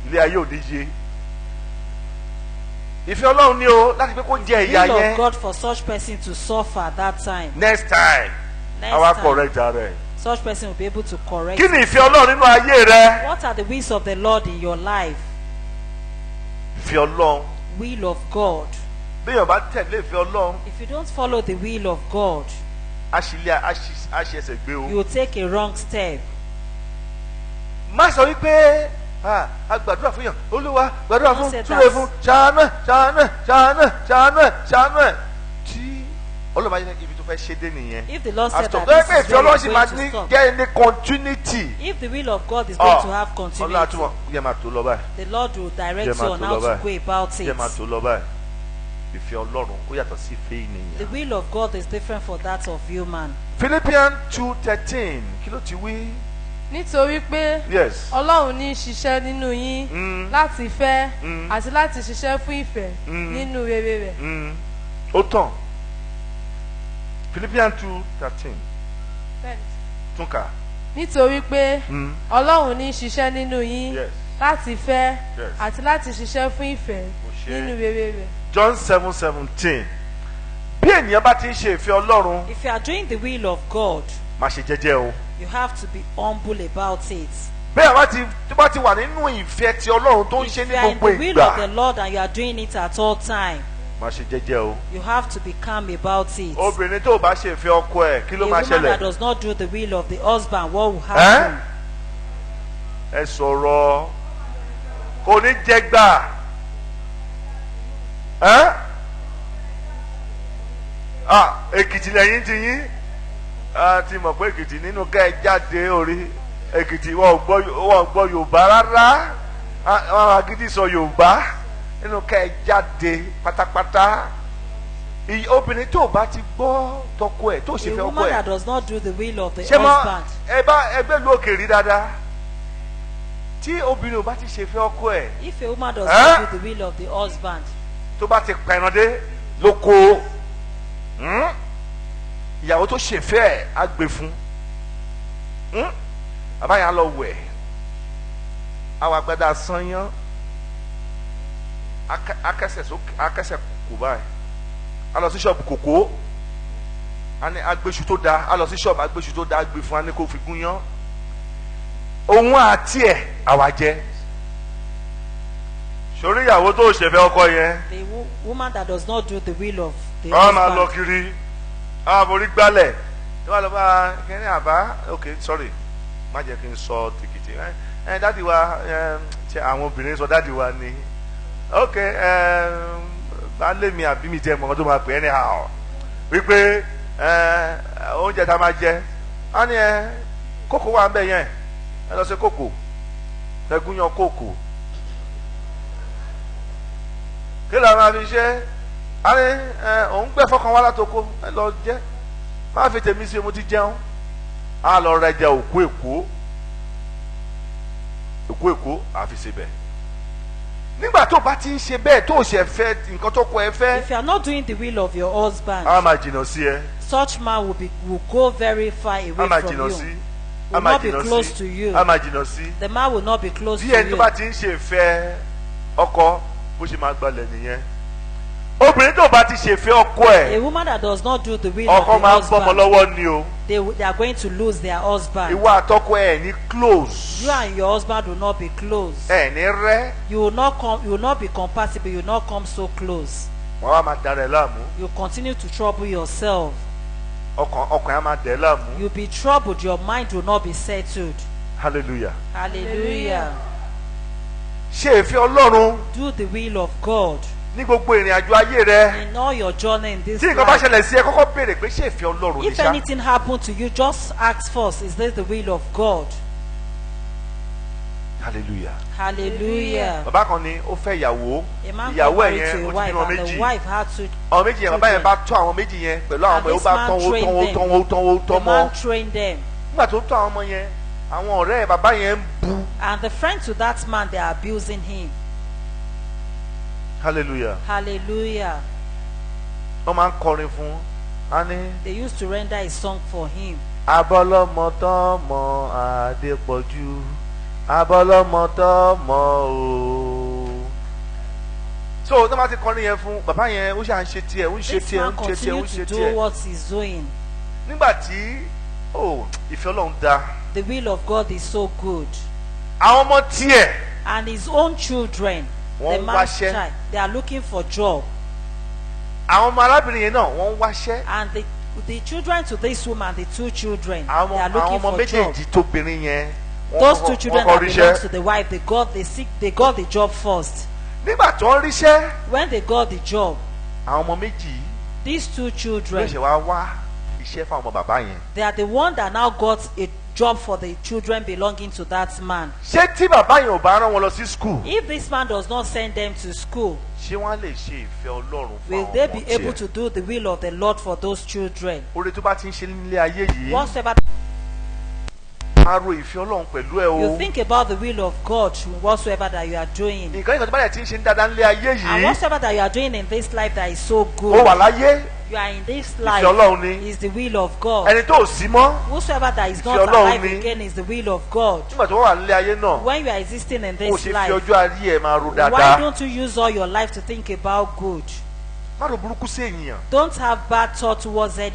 Ilé ayé ò ní yé. Ìfẹ́ Ọlọ́run ni o láti pé kó jẹ ìyà Will of yẹn. God for such person to suffer at that time. Next time, Next àwa time, correct ara ẹ̀. such person will be able to correct. Kí ni ìfẹ́ Ọlọ́run nínú ayé rẹ? What are the wills of the Lord in your life? Ìfẹ́ Ọlọ́run. Will of God. Béèyàn bá tẹ̀lé ìfẹ́ Ọlọ́run, If you don't follow the will of God, á ṣì lé á ṣì ẹsẹ̀ gbé o. you will take a wrong step. Má sọ wípé, "Ah, a gbàdúrà fún yàn, Olúwa, gbàdúrà fún, Don't say súre that. fún, ṣàánú ẹ̀, ṣàánú ẹ̀, ṣàánú ẹ̀, ṣàánú ẹ̀, ṣàánú ẹ̀." Tí Ọlọ́run bá yẹ ibi tó fẹ́ ṣe dé nìyẹn. If the Lord said Àtọ̀ that tó yẹ this pé is ìfẹ́ where Ọlọ́run sì you máa are going ní to stop. jẹ́ ní continuity. If the will of God is going to have Ọlọ́run continuity, àtúmọ̀ yẹ máa tó lọ báyìí. the Lord will direct Jẹ́ máa you on tó how lọ to báyìí. go about Jẹ́ máa it. tó lọ báyìí. Ìfẹ́ Ọlọ́run ó yàtọ̀ sí ìfẹ́ ènìyàn. The will of God is different for that of human. Philippians 2:13, kí ló ti wí? Nítorí pé Ọlọ́run ní í ṣiṣẹ́ nínú yín láti fẹ́ àti láti ṣiṣẹ́ fún ìfẹ́ nínú rere rẹ̀. Ó tàn. Philippians 2:13. Bẹ́ẹ̀ni. Tún kà. Nítorí pé Ọlọ́run ní í ṣiṣẹ́ nínú yín láti fẹ́ àti láti ṣiṣẹ́ fún ìfẹ́ Mo ṣe. nínú rere rẹ̀. John 7:17. Bí ènìyàn bá ti ń ṣe ìfẹ́ Ọlọ́run, If you are doing the will of God, má ṣe jẹ́jẹ́ o. you have to be humble about it. Bẹ́ẹ̀ bá ti tó bá ti wà nínú ìfẹ́ ti Ọlọ́run tó ń ṣe If ní you are in gbogbo the will of the ìgbà, Lord and you are doing it at all time, má ṣe jẹ́jẹ́ o. you have to be calm about it. Obìnrin tó bá ṣe ìfẹ́ ọkọ ẹ̀, kí ló A máa woman ṣẹlẹ̀? that does not do the will of the husband, what will Ẹ́? happen? Ẹ sọ̀rọ̀. Kò ní jẹ gbà. Ẹ́? Ah, Èkìtì lẹ́yìn ti yín. A ti mọ̀ pé Èkìtì nínú ká ẹ jáde orí Èkìtì, wọn ò gbọ́ Yorùbá rárá. Ah, wọn agídí sọ Yorùbá nínú ká ẹ jáde pátápátá. Obìnrin tó bá ti gbọ́ tọkọ ẹ̀, tó ṣe A fẹ́ ọkọ woman ẹ̀, that does not do the will of the ṣé mọ husband, ẹ bá ẹgbẹ́ ìlú òkèèrè rí dáadáa, tí obìnrin ò bá ti ṣe fẹ́ ọkọ ẹ̀, if a woman does Eh? not do the will of the husband, tó bá ti pẹran dé lóko, Ìyàwó tó ṣèfẹ́ ẹ̀ á gbé fún, Bàbá yẹn á lọ wẹ̀, àwọn agbádá sanyán, akẹsẹ̀ sókè, akẹsẹ̀ kò báyìí, á lọ sí ṣọ́ọ̀bù kòkó, á ní agbésù tó da, á lọ sí ṣọ́ọ̀bù agbésù tó da, á gbé fún, á ní kó fi gún yán. Òun àti ẹ̀ àwa jẹ́ sórí ìyàwó tó ṣèfẹ́ ọkọ yẹn, the woman that does not do the will of the wọ́n máa lọ husband, kiri, á forí gbálẹ̀ tí wọ́n lọ bá kẹ́rin àbá. Ok, sorry, má jẹ́ kí n sọ tìkìtì. Ẹ ẹ daddy wa, ẹ ṣe àwọn obìnrin sọ daddy wa ni. Ok, ẹ baálé mi àbí mi jẹ́ mọ́ tó máa pè anyhow wípé ẹ oúnjẹ tá a máa jẹ, á ní ẹ kókó wà ń bẹ̀ yẹn, ẹ lọ sí kókò, ẹ gúnyán kókò. Kí ló máa fi ṣe? Á ní ẹ òun gbẹ fọkàn wá látoko, ẹ lọ jẹ, má fi tèmi sí, mo ti jẹun. Á lọ rẹjà òkú èkó, òkú èkó àfi ṣe bẹ́ẹ̀. Nígbà tó bá ti ń ṣe bẹ́ẹ̀, tó ṣe fẹ́ nǹkan tó kọ ẹ fẹ́, if you are not doing the will of your husband, á máa jìnnà sí ẹ. such man will go very far Á away máa from jìnnà you. sí, á Will máa not be jìnnà close sí, to you. á máa jìnnà sí. The man will not be close Bí to ẹni tó you. bá ti ń ṣe ìfẹ́ ọkọ, bó ṣe máa gbalẹ̀ nìyẹn. Obìnrin tó bá ti ṣèfẹ́ ọkọ ẹ̀, A woman that does not do the will ọkọ of the máa ń bọ́mọ husband, lọ́wọ́ ni o. they are going to lose their husband. Ìwọ àtọkọ ẹ̀ ní close. You and your husband will not be close. Ẹ̀ ní rẹ́. You will not come. You will not be compatible. You will not come so close. Wọ́n wá máa darẹ̀ láàmú. You continue to trouble yourself. Ọkàn á máa dẹ̀ láàmú. You'll be troubled. Your mind will not be settled. Hallelujah. Hallelujah. Ṣe ìfẹ́ Ọlọ́run Do the will of God ní gbogbo ìrìn àjò ayé rẹ. in all your journey in this Tí nǹkan bá life. ṣẹlẹ̀ sí ẹ, kọ́kọ́ béèrè pé, ṣé ìfẹ́ Ọlọ́run ní If ṣá? anything happen to you, just ask first, is this the will of God? Hallelujah. Hallelujah. Bàbá kan ni ó fẹ́ ìyàwó. A man Ìyàwó got ẹ̀ married yẹn, to a ó ti wife bímọ and méjì. the wife had two Àwọn méjì yẹn, bàbá yẹn children. bá tọ́ àwọn méjì yẹn pẹ̀lú àwọn And ọmọ yẹn, ó this bá man tọ́wọ́ trained tọ́wọ́ them. tọ́wọ́ tọ́wọ́ The tọ́mọ. man trained them. Nígbà tó tọ́ àwọn ọmọ yẹn, àwọn ọ̀rẹ́ bàbá yẹn ń bu. And the friend to that man, they are abusing him. Hallelujah. Hallelujah. Wọ́n máa ń kọrin fún un, á ní, They used to render a song for him. Abọ́lọ́mọ tọ́mọ Adépọ̀jù, Abọ́lọ́mọ tọ́mọ o. So tó máa ti kọrin yẹn fún bàbá yẹn, ó ṣà ń ṣe tiẹ̀, ó ń ṣe This tiẹ̀, ó man ń ṣe tiẹ̀, ó continued ń ṣe to do tiẹ̀. what he's doing. Nígbà tí ó ìfẹ́ Ọlọ́run da, The will of God is so good. àwọn ọmọ tiẹ̀, And his own children, the wọ́n ń man's wáṣẹ́. child, they are looking for job. Àwọn ọmọ arábìnrin yẹn náà, wọ́n ń wáṣẹ́. And the children to this woman, the two children, Àwọn they are àwọn looking ọmọ for job. méjèèjì tóbìnrin yẹn, wọ́n Those kọ́kọ́ two children wọ́n kọ́ that belong ríṣẹ́. To the wife, they got the job first. Nígbà tó ń ríṣẹ́, When they got the job, àwọn ọmọ méjì yìí these two ló children, ṣe wá wá iṣẹ́ fún àwọn ọmọ bàbá yẹn. they are the one that now got a job for the children belonging to that man. Ṣé tí bàbá yẹn ò bá rán wọn lọ sí school, If this man does not send them to school, ṣé wọ́n á lè ṣe ìfẹ́ Ọlọ́run fún will àwọn they ọmọ be able tiẹ̀? to do the will of the Lord for those children? Oore tó bá ti ń ṣe nílé ayé yìí, Whatsoever máa ro ìfẹ́ Ọlọ́run pẹ̀lú ẹ o. you think about the will of God whatsoever that you are doing. Nǹkan tó bá dẹ̀ ti ń ṣe ní dáadáa nílé ayé And yìí, whatsoever that you are doing in this life that is so ó good, wà láyé, you are in this ìfẹ́ life Ọlọ́run ni. is the will of God. Ẹni tó ò sí mọ́, Whosoever that is ìfẹ́ not Ọlọ́run alive ni. again is the will of God. Nígbà tó wà nílé ayé náà, When you are existing in ó this ṣe fi life, ọjọ́ ayé ẹ̀ máa ro why dáadáa. don't you use all your life to think about good? Má ro burúkú sí ènìyàn. Don't have bad thought towards